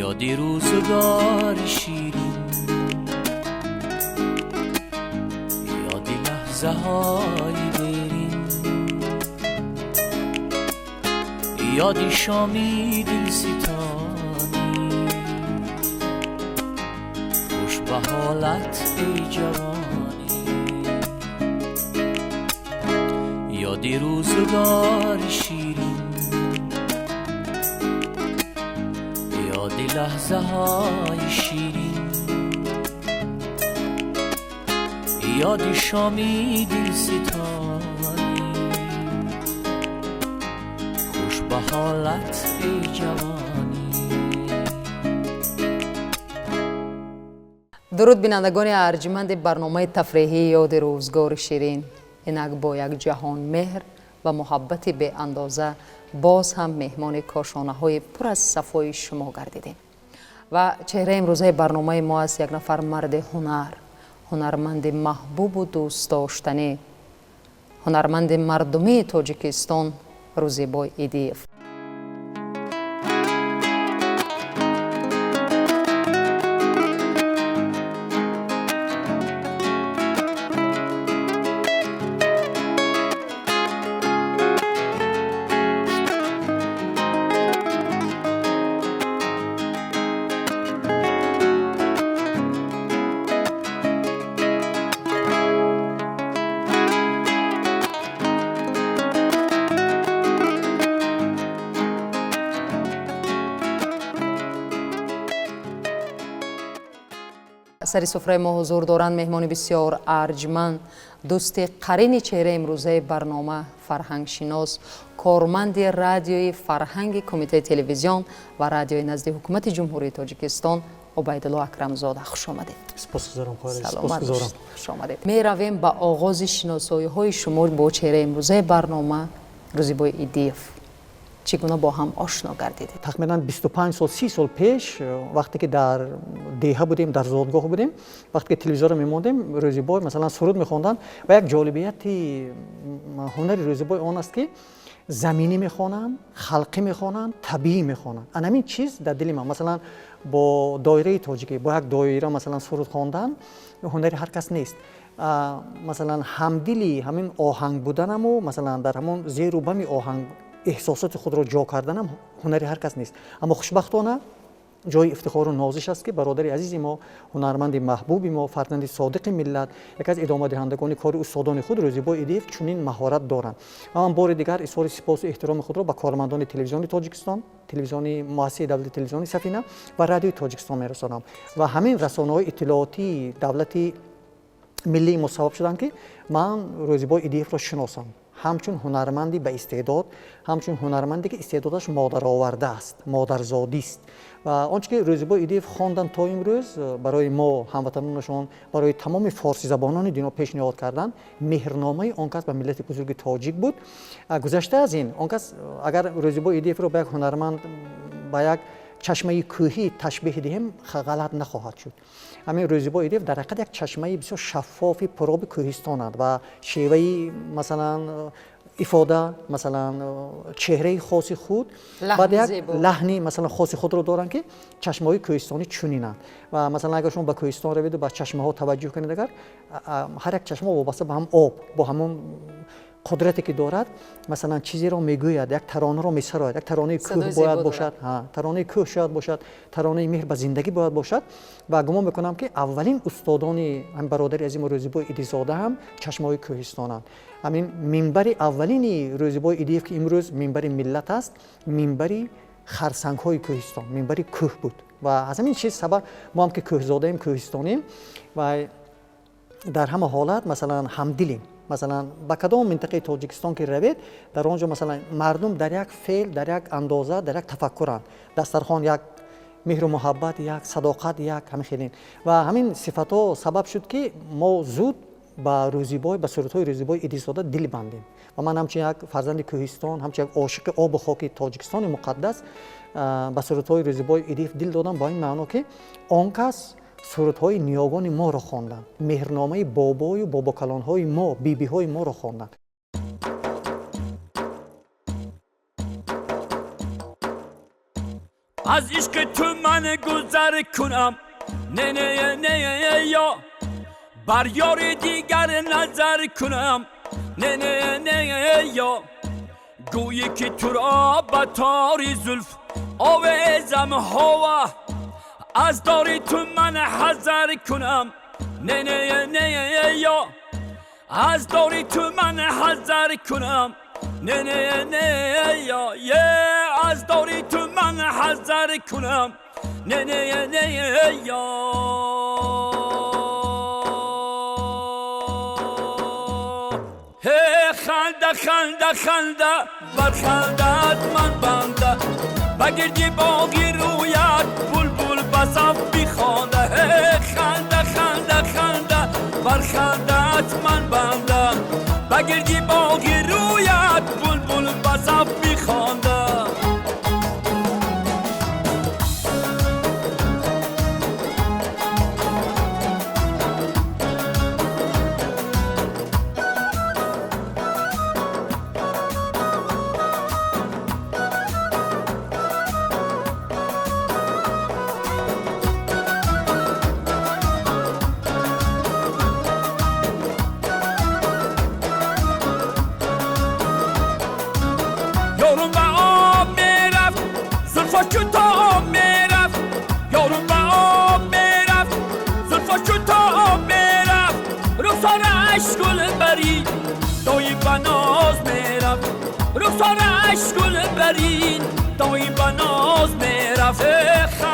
Ёди рӯзгори ширин, ёди лаҳзаҳои дерин, ёди шоми дилситонӣ. Хуш ба ҳолат эй ҷавонӣ, ёди рӯзгори ширин, ёди лаҳзаҳои ширин, ёди шоми дилситонӣ. Хуш ба ҳолат эй ҷавонӣ. Дуруд, бинандагони арҷманди барномаи тафреҳии «Ёди рӯзгори ширин». Инак бо як ҷаҳон меҳр ва муҳаббати беандоза боз ҳам меҳмони кошонаҳои пур аз сафои шумо гардидем. Ва чеҳраи имрӯзаи барномаи мо аст як нафар марди ҳунар, ҳунарманди маҳбубу дӯстдоштанӣ, ҳунарманди мардумии Тоҷикистон Рӯзибой Идиев. Сари суфраи мо ҳузур доранд меҳмони бисёр арҷманд, дӯсти қарини чеҳраи имрӯзаи барнома, фарҳангшинос, корманди радиои фарҳанги Кумитаи телевизион ва радиои назди Ҳукумати Ҷумҳурии Тоҷикистон Убайдулло Акрамзода. Хуш омадед. Сипосгузорам, хоҳар. Саломат. Сипосгузорам. Хуш омадед. Меравем ба оғози шиносоиҳои шумо бо чеҳраи имрӯзаи барнома Рӯзибой Идиев. Чӣ гуна бо ҳам ошно гардидед? Тахминан 25 сол, 30 сол пеш, вақте ки дар деҳа будем, дар зодгоҳ будем, вақте ки телевизорро мемондем, Рӯзибой масалан суруд мехонданд. Ва як ҷолибияти ҳунари Рӯзибой он аст, ки заминӣ мехонанд, халқӣ мехонанд, табиӣ мехонанд. Ана ҳамин чиз дар дили ман, масалан бо доираи тоҷикӣ, бо як доира масалан суруд хондан ҳунари ҳар кас нест. Масалан ҳамдили ҳамин оҳанг буданаму, масалан дар ҳамон зеру бами оҳанг эҳсосоти худро ҷо карданам ҳунари ҳар кас нест. Аммо хушбахтона ҷои ифтихору нозиш аст, ки бародари азизи мо, ҳунарманди маҳбуби мо, фарзанди содиқи миллат, яке аз идомадиҳандагони кори устодони худ Рӯзибой Идиев чунин маҳорат доранд. Ва ман бори дигар изҳори сипосу эҳтироми худро ба кормандони телевизиони Тоҷикистон, телевизиони муассисаи давлати телевизиони Сафина ва радиои Тоҷикистон мерасонам. Ва ҳамин расонаҳои иттилоотии давлати миллии мо сабаб шуданд, ки ман Рӯзибой Идиевро шиносам ҳамчун ҳунарманди ба истеъдод, ҳамчун ҳунарманде, ки истеъдодаш модаровардааст, модарзодист. Ва он чи ки Рӯзибой Идиев хондан то имрӯз барои мо ҳамватанонашон, барои тамоми форсизабонони дунё пешниҳод карданд, меҳрномаи он кас ба миллати бузурги тоҷик буд. Гузашта аз ин, он кас, агар Рӯзибой Идиевро ба як ҳунарманд, ба як чашмаи кӯҳӣ ташбеҳ диҳем, ғалат нахоҳад шуд. Ҳамин Рӯзибой Идиев дар ҳақиқат як чашмаи бисёр шаффофи пуроби кӯҳистонанд ва шеваи масалан ифода, масалан чеҳраи хоси худ, баъд як лаҳни масалан хоси худро доранд, ки чашмаҳои кӯҳистонӣ чунинанд. Ва масалан агар шумо ба кӯҳистон раведу ба чашмаҳо таваҷҷӯҳ кунед, агар ҳар як чашма вобаста ба ҳам об бо ҳамон қудрате ки дорад, масалан чизеро мегӯяд, як таронаро месарояд, як таронаи кӯҳ бояд бошад, таронаи кӯҳ шояд бошад, таронаи меҳр ба зиндагӣ бояд бошад. Ва гумон мекунам, ки аввалин устодони ҳамин бародари азиму Рӯзибой Идизода ҳам чашмаҳои кӯҳистонанд. Ҳамин минбари аввалини Рӯзибой Идиев, ки имрӯз минбари миллат аст, минбари харсангҳои кӯҳистон, минбари кӯҳ буд. Ва аз ҳамин чиз сабаб мо ҳам, ки кӯҳзодаем, кӯҳистонем ва дар ҳама ҳолат масалан ҳамдилем. Масалан ба кадом минтақаи Тоҷикистон ки равед, дар он ҷо масалан мардум дар як феъл, дар як андоза, дар як тафаккуранд, дастархон як, меҳру муҳаббат як, садоқат як, ҳамин хелин. Ва ҳамин сифатҳо сабаб шуд, ки мо зуд ба Рӯзибой, ба сурудҳои Рӯзибой Идизода дил бандем. Ва ман ҳамчун як фарзанди кӯҳистон, ҳамчун як ошиқи обу хоки Тоҷикистони муқаддас ба сурудҳои Рӯзибой Идиев дил додам, бо ин маъно, ки он кас сурудҳои ниёгони моро хонданд, меҳрномаи бобою бобокалонҳои мо, бибиҳои моро хонданд. Аз ишқи ту ман гузар кунам, не не не я, бар ёри дигар назар кунам, не не не я. Гӯӣ ки туро ба тори зулф овезам, ҳова, аз дори ту ман ҳазар кунам, не не не я, аз дори ту ман ҳазар кунам, не не не я, аз дори ту ман ҳазар кунам, не не не я. Ханда ханда ханда бар хандат ман банда, ба гирди боғи рӯят булбул ба саф бихонда. Ханда ханда ханда бар хандат ман банда, ба гирди боғи рӯят булбул ба саф бихонда.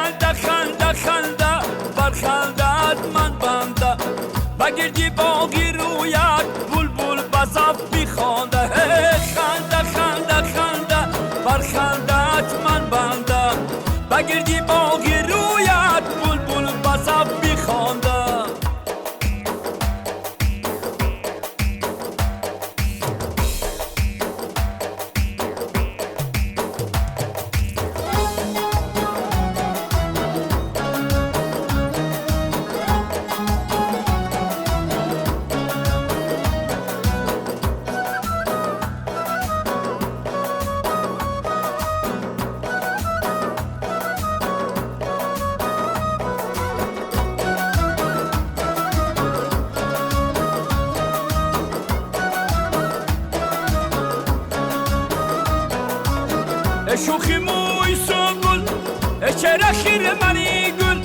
Ханда ханда ханда бар хандат ман банда, ба гирди боғи рӯят булбул ба саф бихонда. Ханда ханда ханда бар хандат ман банда, ба гирди боғи рӯят булбул ба саф бихонда. شوخی موی سنبول چرا خیر منی گل،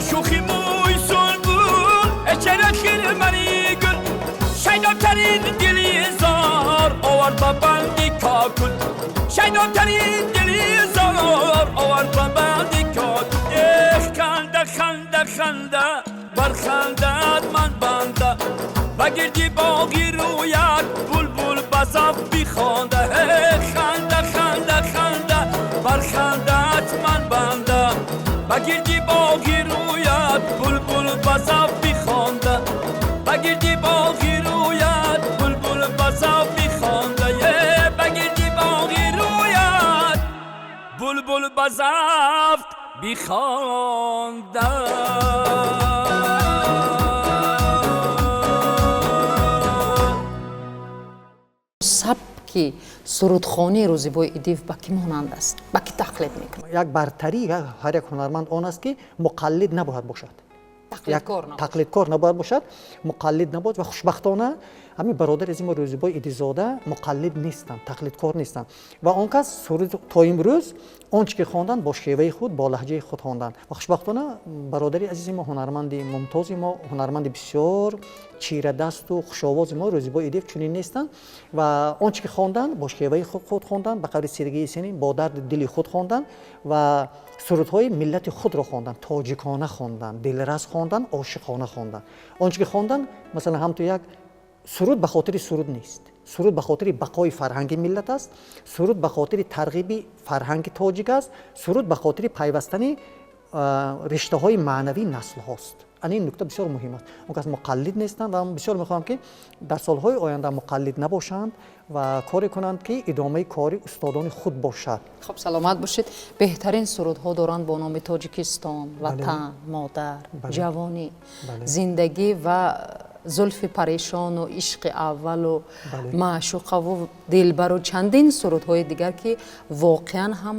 شوخی موی سنبول چرا خیر منی گل، شیداترین دلی زار آورد با بندی کاکل، شیداترین دلی زار آورد با بندی کاکل. خنده خنده خنده بر خندت من بنده، با گردی باغی رویت بلبل به صف بخوانده. خنده خنده خنده بر خندت من بنده، با گردی باغی رویت بلبل به صف بخوانده، با گردی باغی رویت بلبل به صف بخوانده، با گردی باغی رویت بلبل به صف بخوانده. Сабки сурудхонии Рӯзибой Идиев ба кӣ монанд аст? Ба кӣ тақлид мекунад? Як бартарии ҳар як ҳунарманд он аст, ки муқаллид набояд бошад, тақлидкор набояд бошад, муқаллид набояд. Ва хушбахтона ҳамин бародари азими Рӯзибой Идизода муқаллид нестанд, тақлидкор нестанд ва он кас суруд то имрӯз он чӣ ки хонданд бо шеваи худ, бо лаҳҷаи худ хонданд. Ва хушбахтона бародари азизи мо, ҳунарманди мумтози мо, ҳунарманди бисёр чирадасту хушовози мо Рӯзибой Идиев чунин нестанд ва он чӣ ки хонданд бо шеваи худ хонданд, ба қавли Сергей Есенин бо дарди дили худ хонданд ва сурудҳои миллати худро хонданд, тоҷикона хонданд, дилрас хонданд, ошиқона хонданд. Он чӣ ки хонданд, масалан, ҳамту як суруд ба хотири суруд нест, суруд ба хотири бақои фарҳанги миллат аст, суруд ба хотири тарғиби фарҳанги тоҷик аст, суруд ба хотири пайвастани риштаҳои маънавии наслҳост. Ана ин нукта бисёр муҳим аст. Он кас муқаллид нестанд ва бисёр мехоҳам, ки дар солҳои оянда муқаллид набошанд ва коре кунанд, ки идомаи кори устодони худ бошад. Хуб, саломат бошед. Беҳтарин сурудҳо доранд бо номи Тоҷикистон, ватан, модар, ҷавонӣ, зиндагӣ ва зулфи парешону ишқи аввалу маъшуқаву дилбару чандин сурудҳои дигар, ки воқеан ҳам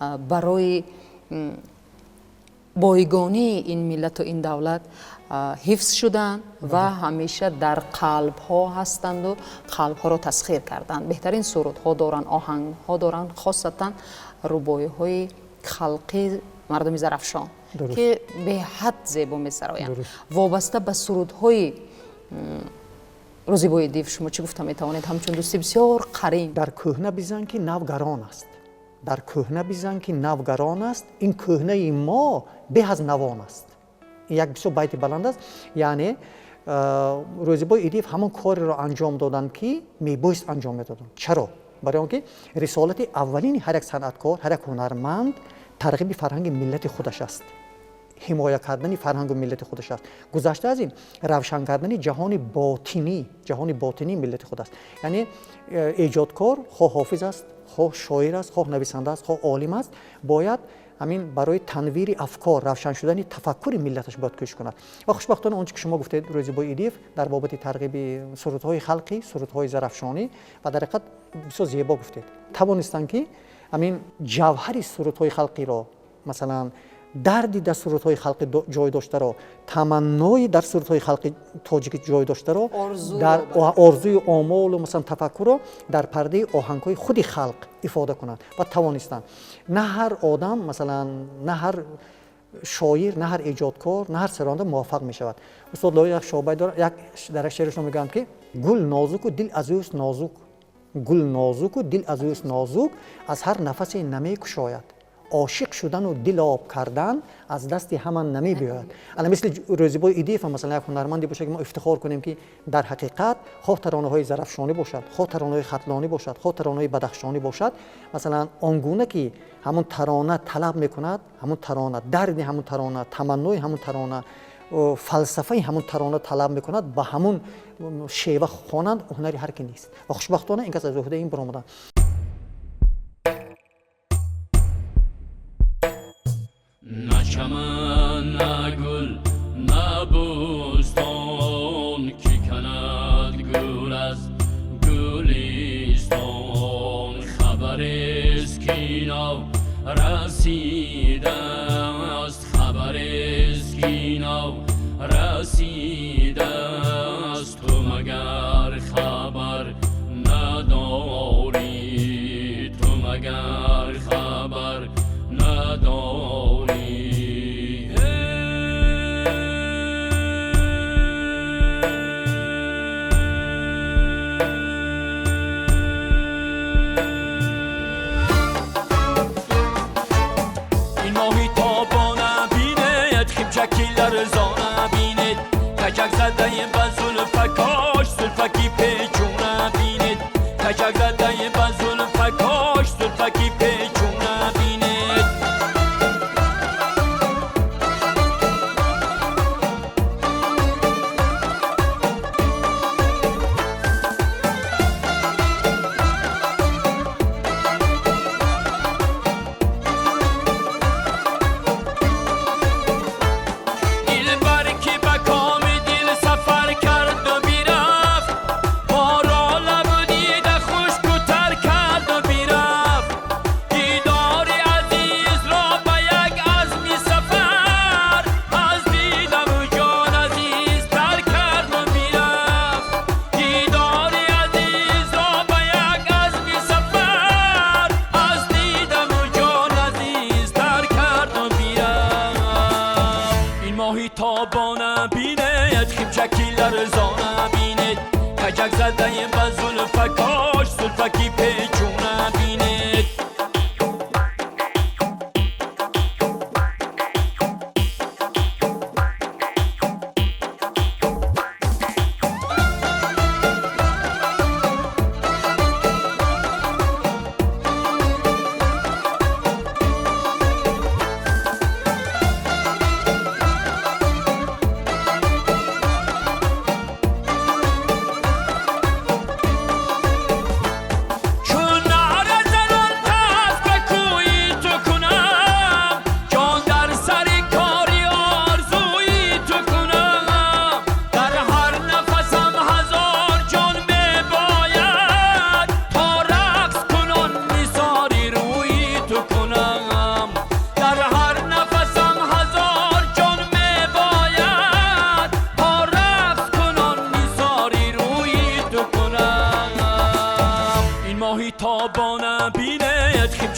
Барои бойгонии ин миллату ин давлат ҳифз шуданд ва ҳамеша дар қалбҳо ҳастанду қалбҳоро тасхир карданд. Беҳтарин сурудҳо доранд, оҳангҳо доранд, хосатан рубоиҳои халқи мардуми Зарафшон, ки беҳад зебо месароянд. Вобаста ба сурудҳои Рӯзибой Идиев шумо чӣ гуфта метавонед, ҳамчун дӯсти бисёр қарин? Дар кӯҳна бизан, ки нав гарон аст, дар кӯҳна бизан, ки нав гарон аст, ин кӯҳнаи мо беҳ аз навон аст. Ин як бисёр байти баланд аст. Яъне Рӯзибой Идиев ҳамон кореро анҷом доданд, ки мебоист анҷом медоданд. Чаро? Барои он ки рисолати аввалини ҳар як санъаткор, ҳар як ҳунарманд тарғиби фарҳанги миллати худаш аст, ҳимоя кардани фарҳангу миллати худаш аст. Гузашта аз ин, равшан кардани ҷаҳони ботинӣ, ҷаҳони ботинии миллати худ аст. Яъне эҷодкор, хоҳ ҳофиз аст, хоҳ шоир аст, хоҳ нависанда аст, хоҳ олим аст, бояд ҳамин барои танвири афкор, равшан шудани тафаккури миллаташ бояд кӯшиш кунад. Ва хушбахтона он чи ки шумо гуфтед, Рӯзибой Идиев дар бобати тарғиби сурудҳои халқӣ, сурудҳои зарафшонӣ, ва дар ҳақиқат бисёр зебо гуфтед, тавонистанд, ки ҳамин ҷавҳари сурудҳои халқиро, масалан, дарди дар сурудҳои халқӣ ҷой доштаро, таманнои дар сурудҳои халқи тоҷикӣ ҷой доштаро, дар орзуи омолу, масалан, тафаккурро дар пардаи оҳангҳои худи халқ ифода кунанд ва тавонистанд. На ҳар одам, масалан, на ҳар шоир, на ҳар эҷодкор, на ҳар саронда муваффақ мешавад. Устод Лоиқ як шобай дорад, як дар як шеърашон мегӯянд, ки гул нозуку дил аз ӯст нозук, гул нозуку дил аз ӯст нозук, аз ҳар нафасе намекушояд, ошиқ шудану дил об кардан аз дасти ҳама намебиёяд. Ана мисли Рӯзибой Идиев, масалан, як ҳунарманде бошад, ки мо ифтихор кунем, ки дар ҳақиқат хоҳ таронаҳои зарафшонӣ бошад, хоҳ таронаҳои хатлонӣ бошад, хоҳ таронаҳои бадахшонӣ бошад, масалан, он гуна ки ҳамон тарона талаб мекунад, ҳамон тарона, дарди ҳамон тарона, таманнои ҳамон тарона, фалсафаи ҳамон тарона талаб мекунад, ба ҳамон шева хонанд, ҳунари ҳар ки нест. Ва хушбахтона ин кас аз уҳдаи ин баромаданд. На чаман, на гул, на бӯстон, ки канад гул аз гулистон. Хабарест, ки нав расидааст, хабарест, ки нав расидааст, ту магар хабар надорӣ, ту магар хабар надорӣ. Ин моҳи тобона бинед, химчаки ларзона бинед, качак задаем ба зулфакош, зулфаки печуна бинед, качак задаем ба зулфакош, зулфаки печуна бинед. Дилбар ки ба коми дил сафар карду бирафт, моро лабу дида хушку тар карду бирафт. Дидори азизро ба як азми сафар аз дидаму ҷон азизтар карду бирафт. Дидори азизро ба як азми сафар аз дидаму ҷон азизтар карду бирафт. Ин моҳи тобона бинед, химчаки ларзона бинед, качак задаем ба зулфакош, зулфаки печуна бинед.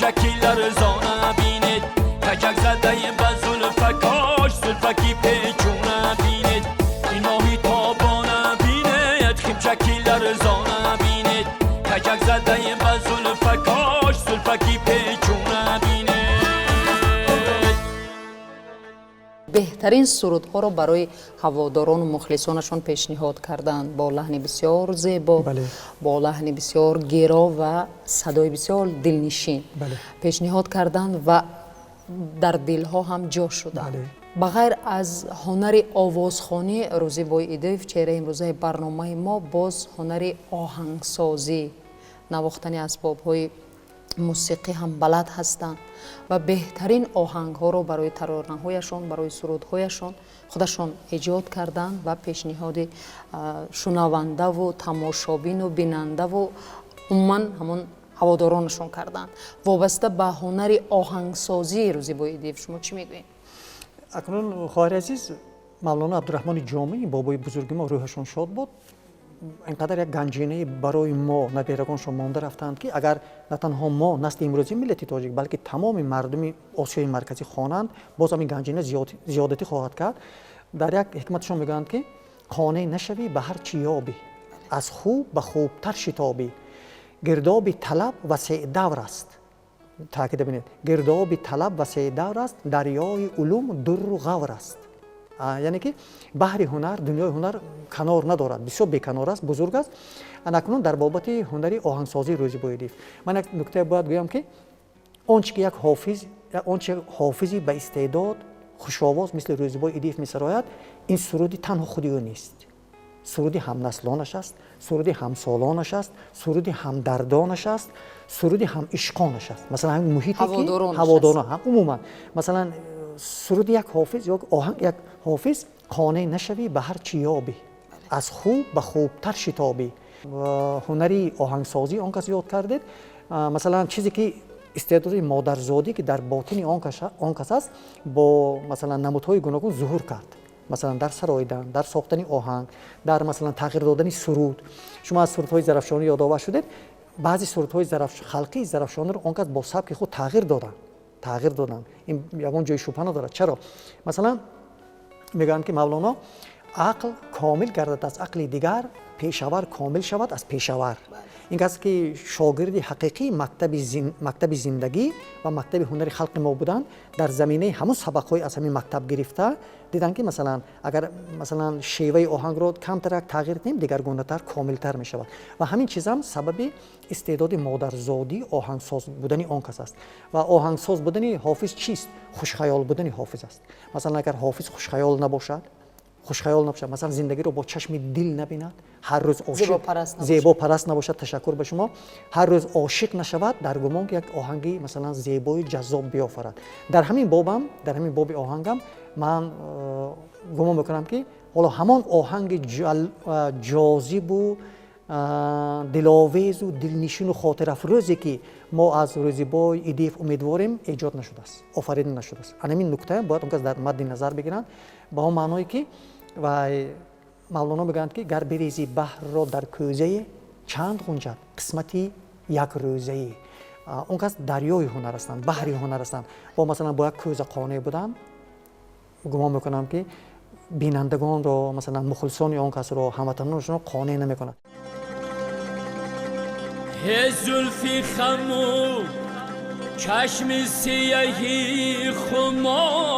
خیمچکی لرزانه بینید کجک زده به زلفکاش زلفکی پیچونه بینید این ماهی تابانه بینید خیمچکی لرزانه بینید کجک زده به زلفکاش زلفکی پیچونه بینید. Беҳтарин сурудҳоро барои ҳаводорону мухлисонашон пешниҳод карданд бо лаҳни бисёр зебо, бо лаҳни бисёр геро ва садои бисёр дилнишин пешниҳод карданд ва дар дилҳо ҳам ҷо шуданд. Ба ғайр аз ҳунари овозхонӣ, Рӯзибой Идиев, чеҳраи имрӯзаи барномаи мо, боз ҳунари оҳангсозӣ, навохтани асбобҳои мусиқӣ ҳам балад ҳастанд ва беҳтарин оҳангҳоро барои таронаҳояшон, барои сурудҳояшон худашон эҷод карданд ва пешниҳоди шунавандаву тамошобину бинандаву умуман ҳамон ҳаводоронашон карданд. Вобаста ба ҳунари оҳангсозии Рӯзибой Идиев шумо чӣ мегӯед? Акнун, хоҳари азиз, Мавлоно Абдураҳмони Ҷомӣ, бобои бузурги мо, рӯҳашон шод бод, инқадар як ганҷинае барои мо наберагоншон монда рафтанд, ки агар на танҳо мо, насли имрӯзии миллати тоҷик, балки тамоми мардуми Осиёи Марказӣ хонанд, боз ҳам ин ганҷина зиёдатӣ хоҳад кард. Дар як ҳикматашон мегӯянд, ки қонеъ нашавӣ ба ҳар чӣ ёбӣ, аз хуб ба хубтар шитобӣ, гирдоби талаб васеъдавр аст. Таъкида бинед, гирдоби талаб васеъдавр аст, дарёи улум дурру ғавр аст. Яъне ки баҳри ҳунар, дунёи ҳунар канор надорад, бисёр беканор аст, бузург аст. Анакнун дар бобати ҳунари оҳангсозии Рӯзибой Идиев ман як нуктае бояд гӯям, ки он чи ки як ҳофиз, он чи ҳофизи ба истеъдод хушовоз мисли Рӯзибой Идиев месарояд, ин суруди танҳо худи ӯ нест, суруди ҳамнаслонаш аст, суруди ҳамсолонаш аст, суруди ҳамдардонаш аст, суруди ҳамишқонаш аст. Масалан, ҳамин муҳите ки ҳаводорон ҳам умуман, масалан, суруди як ҳофиз ё оҳанг як ҳофиз: қонеъ нашавӣ ба ҳар чӣ ёбӣ, аз хуб ба хубтар шитобӣ. Ҳунари оҳангсозӣ он кас ёд кардед, масалан, чизе ки истеъдоди модарзодӣ, ки дар ботини он кас аст, бо масалан намудҳои гуногун зуҳур кард, масалан, дар сароидан, дар сохтани оҳанг, дар масалан тағйир додани суруд. Шумо аз сурудҳои зарафшонӣ ёдовар шудед. Баъзе сурудҳои халқии зарафшониро он кас бо сабки худ тағйир доданд. Ин ягон ҷои шубҳа надорад. Чаро? Масалан, мегӯянд, ки Мавлоно: ақл комил гардад аз ақли дигар, пешавар комил шавад аз пешавар. Ин кас ки шогирди ҳақиқии мактаби зиндагӣ ва мактаби ҳунари халқи мо буданд, дар заминаи ҳамон сабақҳои аз ҳамин мактаб гирифта диданд, ки масалан, агар масалан шеваи оҳангро камтарак тағйир диҳем, дигаргунатар, комилтар мешавад. Ва ҳамин чизам сабаби истеъдоди модарзодӣ оҳангсоз будани он кас аст. Ва оҳангсоз будани ҳофиз чист? Хушхаёл будани ҳофиз аст. Масалан, агар ҳофиз хушхаёл набошад, масалан, зиндагиро бо чашми дил набинад, ҳар рӯз зебопараст набошад, ташаккур ба шумо, ҳар рӯз ошиқ нашавад, дар гумон ки як оҳанги масалан зебои ҷаззоб биёфарад. Дар ҳамин бобам, дар ҳамин боби оҳангам ман гумон мекунам, ки ҳоло ҳамон оҳанги ҷозибу диловезу дилнишину хотирафрӯзе, ки мо аз Рӯзибой Идиев умедворем, эҷод нашудааст, офарида нашудааст. Ана ҳамин нуктаам бояд он кас дар мадди назар бигиранд, ба он маъное ки вай Мавлоно мегӯянд, ки гар бирези баҳрро дар кӯзае, чанд ғунҷад қисмати як рӯзае. Он кас дарёи ҳунар ҳастанд, баҳри ҳунар ҳастанд. Бо масалан бо як кӯза қонеъ будан, гумон мекунам, ки бинандагонро, масалан, мухлисони он касро, ҳамватанонашонро қонеъ намекунад. Зулфи хаму чашми сияҳи хуморат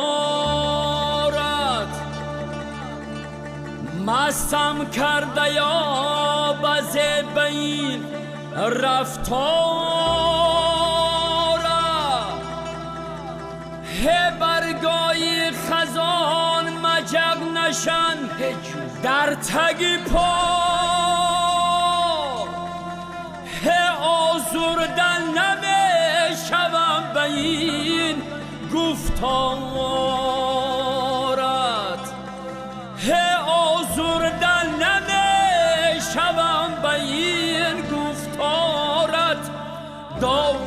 мастам карда ё ба зебаин рафтора, ҳе баргои хазон маҷақ нашан дар таги по, ҳе озурда намешавам ба ин гуфторат, ҳе озурда намешавам ба ин гуфторат дога.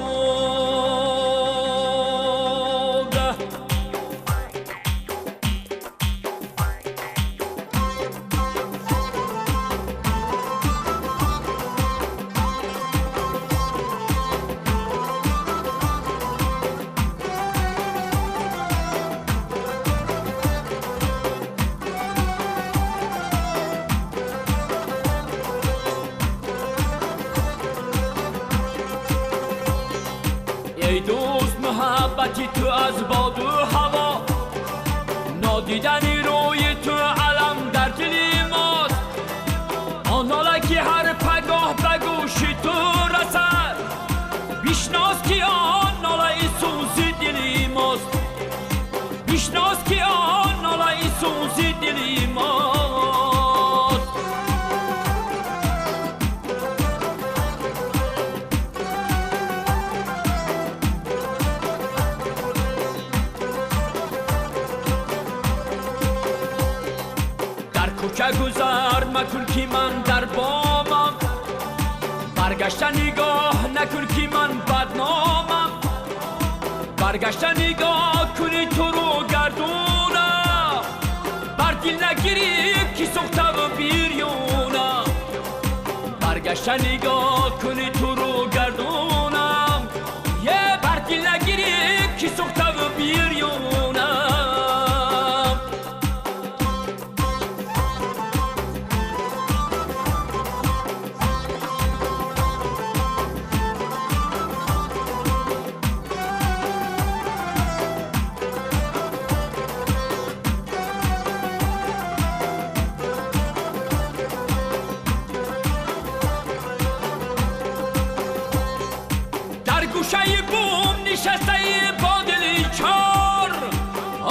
Эй дӯст, муҳаббати ту аз боду ҳаво, нодидани рӯи ту алам дар дили мост. Он нола ки ҳар пагоҳ ба гӯши ту расад, бишнос ки он нолаи сӯзи дили мост. Бишнос ки он нолаи сӯзи дили мост. Дар кӯча гузар макун ки ман дар бомам, баргашта нигоҳ накун ки ман бадномам. Баргашта нигоҳ кунӣ туру гардунам, бар дил нагирӣ ки сӯхтаву бирёнам. Баргашта нигоҳ кунӣ туру гардунам, е бар дил нагирӣ ки сӯхтаву бирёнам. Дар гӯшаи бум нишастаи бо дили чор,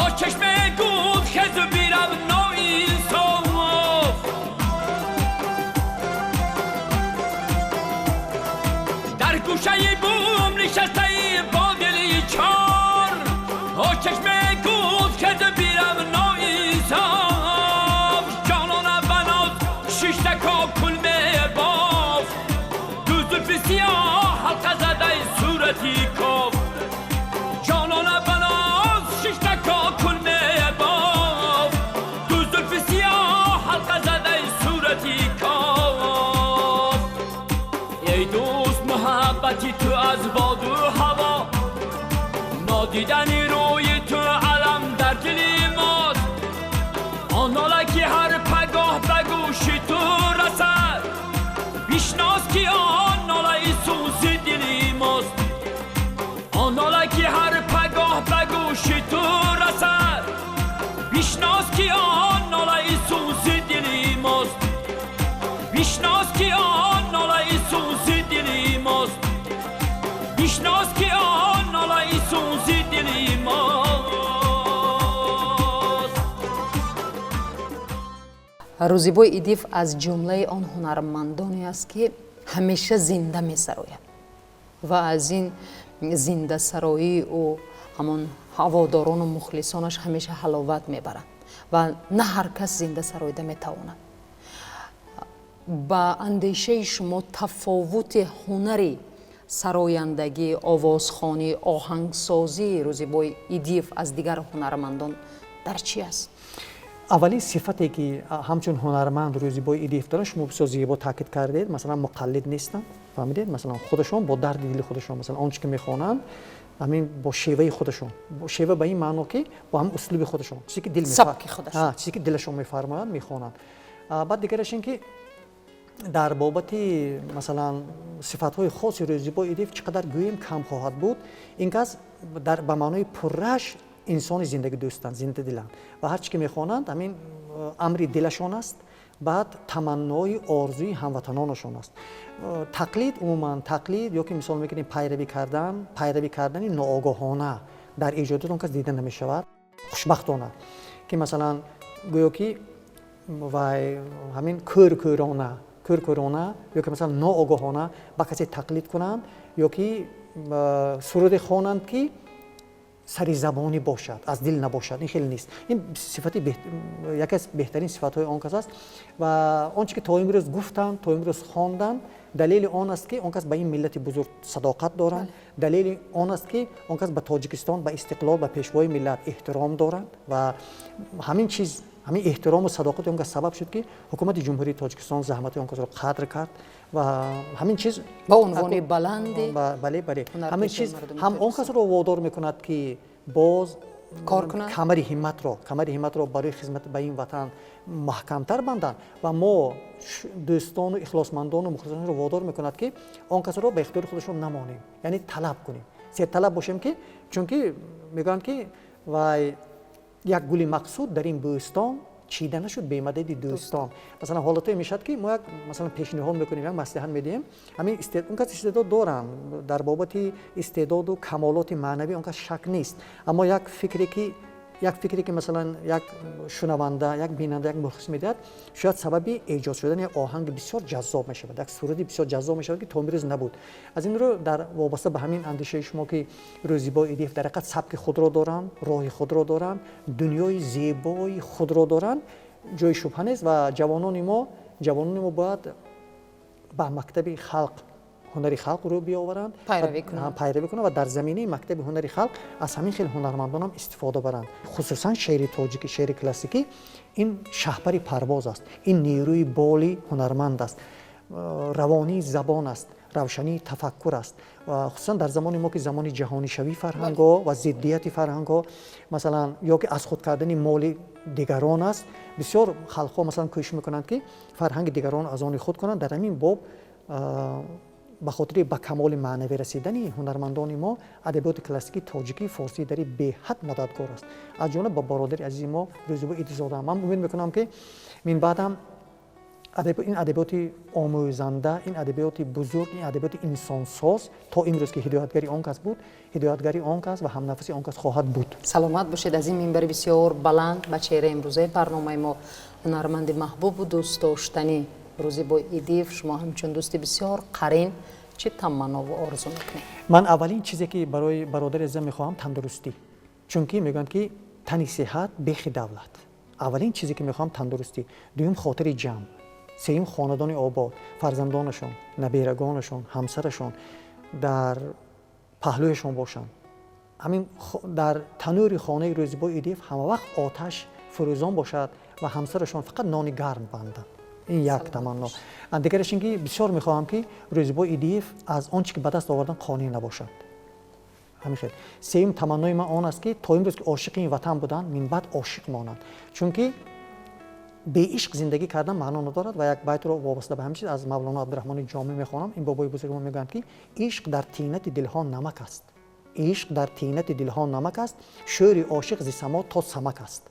о чашме гуфт хезу бирав ноинсоф. Дар гӯшаи бум нишастаи бо дили чор, о чашме гуфт хезу бирав ноинсоф. Ҷонона ба ноз шишта кокул мебофт, ду зулфи сиёҳ ҳалқа задаи сурати коф. Ҷонона ба ноз шишта кокул мебофт, ду зулфи сиёҳ ҳалқа задаи сурати коф. Эй дӯст, муҳаббати ту аз боду ҳаво, нодидани рӯи ту алам дар дили мост. Он нола ки ҳар пагоҳ ба гӯши ту расад, бишнос ки он нолаи сӯзи дили мост. Он нола ки ҳар пагоҳ ба гӯши ту расад, бишнос ки он нолаи сӯзи дили мост. Бишнос ки он нолаи сӯзи дили мост. Бишнос ки он нолаи сӯзи дили мост. Рӯзибой Идиев аз ҷумлаи он ҳунармандоне аст, ки ҳамеша зинда месарояд ва аз ин зиндасароии ӯ ҳамон ҳаводорону мухлисонаш ҳамеша ҳаловат мебаранд ва на ҳар кас зинда сароида метавонад. Ба андешаи шумо тафовути ҳунари сарояндагӣ, овозхонӣ, оҳангсозии Рӯзибой Идиев аз дигар ҳунармандон дар чӣ аст? Аввалин сифате ки ҳамчун ҳунарманд Рӯзибой Идиев дорад, шумо бисёр зебо таъкид кардед, масалан муқаллид нестанд, фаҳмидед? Масалан худашон бо дарди дили худашон, масалан он чи ки мехонанд, ҳамин бо шеваи худашон, бо шева ба ин маъно ки бо ҳамин услуби худашон, чизе ки дил Сабки худашон. Чизе ки дилашон мефармояд мехонанд. Баъд дигараш ин ки дар бобати масалан сифатҳои хоси Рӯзибой Идиев чӣ қадар гӯем кам хоҳад буд. Ин кас ба маънои пурраш инсони зиндагидӯстанд, зиндадиланд ва ҳар чӣ ки мехонанд ҳамин амри дилашон аст, баъд таманнои орзуи ҳамватанонашон аст. Тақлид, умуман тақлид ё ки мисол мекунем пайравӣ кардан, пайравӣ кардани ноогоҳона дар эҷодиёт он кас дида намешавад. Хушбахтона ки масалан гӯё ки вай ҳамин кӯркӯрона, кӯркӯрона ё ки масалан ноогоҳона ба касе тақлид кунанд ё ки суруде хонанд ки сари забонӣ бошад, аз дил набошад, ин хеле нест. Ин сифати яке аз беҳтарин сифатҳои он кас аст ва он чи ки то имрӯз гуфтанд, то имрӯз хонданд, далели он аст ки он кас ба ин миллати бузург садоқат доранд, далели он аст ки он кас ба Тоҷикистон, ба истиқлол, ба пешвои миллат эҳтиром доранд ва ҳамин чиз, ҳамин эҳтирому садоқати он кас сабаб шуд ки ҳукумати Ҷумҳурии Тоҷикистон заҳмати он касро қадр кард ва ҳамин чиз ба унвони баланди бале, бале, ҳамин чиз ҳам он касро водор мекунад ки боз кор кунад, камари ҳимматро барои хизмат ба ин ватан маҳкамтар банданд ва мо дӯстону ихлосмандону мухлисонро водор мекунад ки он касро ба ихтиёри худашон намонем, яъне талаб кунем. Серталаб бошем, ки чунки мегӯянд, ки вай як гули мақсуд дар ин бӯстон чида нашуд бемадади дӯстон. Масалан, ҳолатое мешавад, ки мо як, масалан, пешниҳод мекунем, як маслиҳат медиҳем. Ҳамин он кас истеъдод доранд, дар бобати истеъдоду камолоти маънавӣ он кас шак нест, аммо як фикре ки, масалан, як шунаванда, як бинанда, як мухлис медиҳад, шояд сабаби эҷод шудани як оҳанги бисёр ҷаззоб мешавад, як суруди бисёр ҷаззоб мешавад, ки то имрӯз набуд. Аз ин рӯ, дар вобаста ба ҳамин андешаи шумо, ки Рӯзибой Идиев дар ҳақиқат сабки худро доранд, роҳи худро доранд, дунёи зебои худро доранд, ҷои шубҳа нест. Ва ҷавонони мо бояд ба мактаби халқ, ҳунари халқ рӯ биёваранд, пайравӣ кунанд ва дар заминаи мактаби ҳунари халқ аз ҳамин хел ҳунармандонам истифода баранд. Хусусан шеъри тоҷикӣ, шеъри классикӣ ин шаҳпари парвоз аст, ин нерӯи боли ҳунарманд аст, равонии забон аст, равшании тафаккур аст. Хусусан дар замони мо, ки замони ҷаҳонишавии фарҳангҳо ва зиддияти фарҳангҳо, масалан, ё ки аз худ кардани моли дигарон аст. Бисёр халқҳо, масалан, кӯшиш мекунанд, ки фарҳанги дигарон аз они худ кунанд. Дар ҳамин боб, ба хотири ба камоли маънавӣ расидани ҳунармандони мо, адабиёти классикии тоҷикӣ, форсии дарӣ беҳад мададгор аст. Аз ҷумла ба бародари азизи мо Рӯзибой Идизода ман умед мекунам, ки минбаъдам ин адабиёти омӯзанда, ин адабиёти бузург, ин адабиёти инсонсоз то имрӯз, ки ҳидоятгари он кас буд, ҳидоятгари он кас ва ҳамнафаси он кас хоҳад буд. Саломат бошед. Аз ин минбари бисёр баланд ба чеҳраи имрӯзаи барномаи мо, ҳунарманди маҳбубу дӯстдоштанӣ Рӯзибой Идиев, шумо ҳамчун дӯсти бисёр қарин чӣ таманнову орзу мекунед? Ман аввалин чизе, ки барои бародари азизам мехоҳам, тандурустӣ, чунки мегӯянд, ки тани сиҳат бехи давлат. Аввалин чизе, ки мехоҳам, тандурустӣ, дуюм, хотири ҷамъ, сеюм, хонадони обод, фарзандонашон, наберагонашон, ҳамсарашон дар паҳлӯяшон бошанд. Ҳамин дар танӯри хонаи Рӯзибой Идиев ҳамавақт оташ фурӯзон бошад ва ҳамсарашон фақат нони гарм банданд. Ин як таманно. Дигараш ин ки бисёр мехоҳам, ки Рӯзибой Идиев аз он чи ки ба даст овардан қонеъ набошад. Ҳамин хел. Сеюм таманнои ман он аст, ки то имрӯз ки ошиқи ин ватан буданд, минбаъд ошиқ монанд, чунки беишқ зиндагӣ кардан маъно надорад. Ва як байтро вобаста ба ҳамин чиз аз Мавлоно Абдураҳмони Ҷомӣ мехонам. Ин бобои бузурги мо мегӯянд, ки ишқ дар тинати дилҳо намак аст, ишқ дар тинати дилҳо намак аст, шӯри ошиқ зи само то самак аст,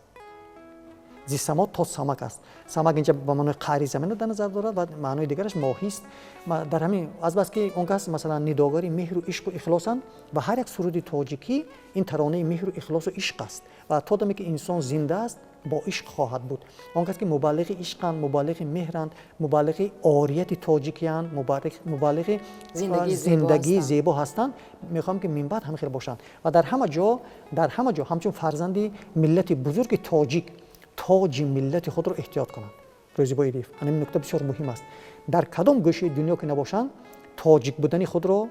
зи само то самак аст. Самак инҷа ба маънои қаъри заминро дар назар дорад ва маънои дигараш моҳист. Дар ҳамин азбаски он кас, масалан, нидогари меҳру ишқу ихлосанд ва ҳар як суруди тоҷикӣ ин таронаи меҳру ихлосу ишқ аст ва то даме ки инсон зинда аст, бо ишқ хоҳад буд. Он кас ки мубаллиғи ишқанд, мубаллиғи меҳранд, мубаллиғи орияти тоҷикиянд, мубаллиғи зиндагии зебо ҳастанд, мехоҳам, ки минбаъд ҳамин хел бошанд ва дар ҳама ҷо ҳамчун фарзанди миллати бузурги тоҷик тоҷи миллати худро эҳтиёт кунанд. Рӯзибой Идиев, ҳамин нукта бисёр муҳим аст, дар кадом гӯшаи дунё ки набошанд, тоҷик будани худро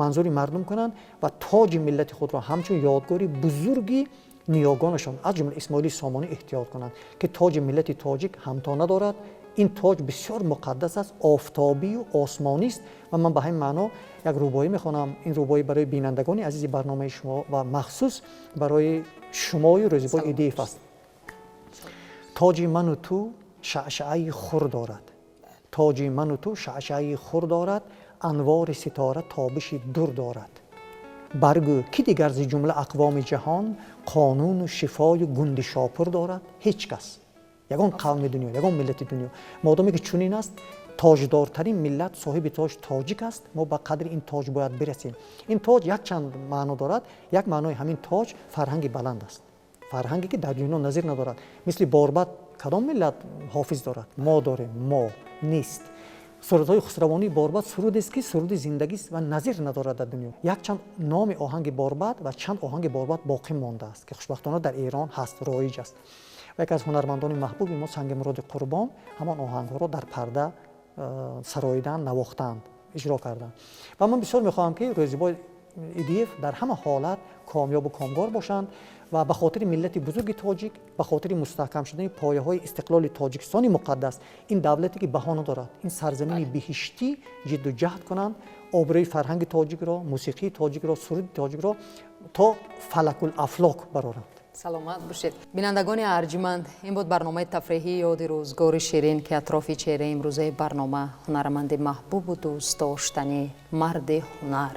манзури мардум кунанд ва тоҷи миллати худро ҳамчун ёдгори бузурги ниёгонашон, аз ҷумла Исмоили Сомонӣ, эҳтиёт кунанд, ки тоҷи миллати тоҷик ҳамто надорад. Ин тоҷ бисёр муқаддас аст, офтобию осмонист. Ва ман ба ҳамин маъно як рубоӣ мехонам. Ин рубоӣ барои бинандагони азизи барномаи шумо ва махсус барои шумою Рӯзибой Идиев аст. Тоҷи ману ту шаъшаъаи хур дорад, тоҷи ману ту шаъшаъаи хур дорад, анвори ситора тобиши дур дорад. Баргӯ, ки дигар зи ҷумла ақвоми ҷаҳон қонуну шифою гунди шопур дорад? Ҳеҷ кас, ягон қавми дунё, ягон миллати дунё. Модоме ки чунин аст, тоҷдортарин миллат, соҳиби тоҷ тоҷик аст. Мо ба қадри ин тоҷ бояд бирасем. Ин тоҷ якчанд маъно дорад. Як маънои ҳамин тоҷ фарҳанги баланд аст, фарҳанге, ки дар дунё назир надорад. Мисли Борбад кадом миллат ҳофиз дорад? Мо дорем, мо нест. Сурудҳои хусравонии Борбад сурудест, ки суруди зиндагист ва назир надорад дар дунё. Якчанд номи оҳанги Борбад ва чанд оҳанги Борбад боқӣ мондааст, ки хушбахтона дар Эрон ҳаст, роиҷ аст. Ва яке аз ҳунармандони маҳбуби мо, Сангимуроди Қурбон, ҳамон оҳангҳоро дар парда сароиданд, навохтанд, иҷро карданд. Ва ман бисёр мехоҳам, ки Рӯзибой Идиев дар ҳама ҳолат комёбу комгор бошанд ва ба хотири миллати бузурги тоҷик, ба хотири мустаҳкам шудани пояҳои истиқлоли Тоҷикистони муқаддас, ин давлате, ки баҳо надорад, ин сарзамини биҳиштӣ, ҷидду ҷаҳд кунанд, обрӯи фарҳанги тоҷикро, мусиқии тоҷикро, суруди тоҷикро то фалакул афлок бароранд. Саломат бошед. Бинандагони арҷманд, ин буд барномаи тафриҳии «Ёди рӯзгори ширин», ки атрофи чеҳраи имрӯзаи барнома ҳунарманди маҳбубу дӯстдоштанӣ, марди ҳунар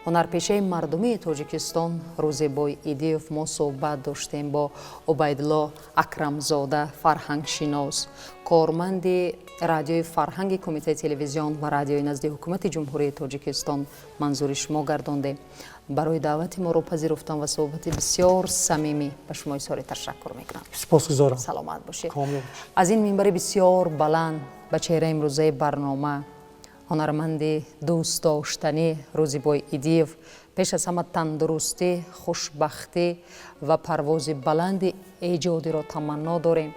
Ҳунарпешаи мардумии Тоҷикистон Рӯзибой Идиев мо суҳбат доштем бо Убайдулло Акрамзода, фарҳангшинос, корманди Радиои Фарҳанги Кумитаи телевизион ва радиои назди Ҳукумати Ҷумҳурии Тоҷикистон манзури шумо гардондем. Барои даъвати моро пазируфтан ва суҳбати бисёр самимӣ ба шумо изҳори ташаккур мекунам. Сипосгузорам. Саломат бошед. Комёб бошед. Аз ин минбари бисёр баланд ба чеҳраи имрӯзаи барнома, ҳунарманди дӯстдоштанӣ Рӯзибой Идиев, пеш аз ҳама тандурустӣ, хушбахтӣ ва парвози баланди эҷодиро таманно дорем.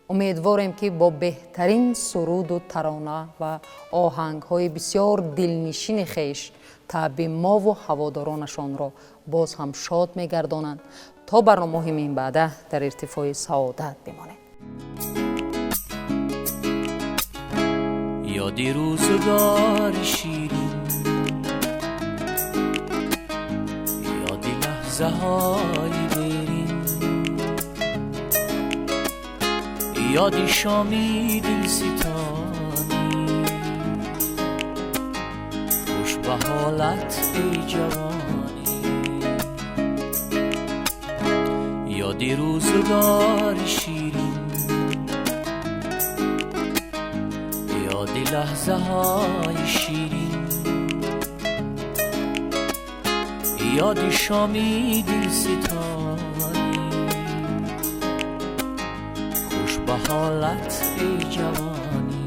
Умедворем, ки бо беҳтарин суруду тарона ва оҳангҳои бисёр дилнишини хеш таъби мову ҳаводоронашонро боз ҳам шод мегардонанд. То барномаҳои минбаъда дар иртифои саодат бимонед. Ёди рӯзгори ширин, ёди лаҳзаҳои дерин, ёди шоми дилситонӣ, хуш ба ҳолат эй ҷавонӣ. Ёди рӯзгори ширин, ёди лаҳзаҳои ширин, ёди шоми дилситонӣ, хуш ба ҳолат эй ҷавонӣ.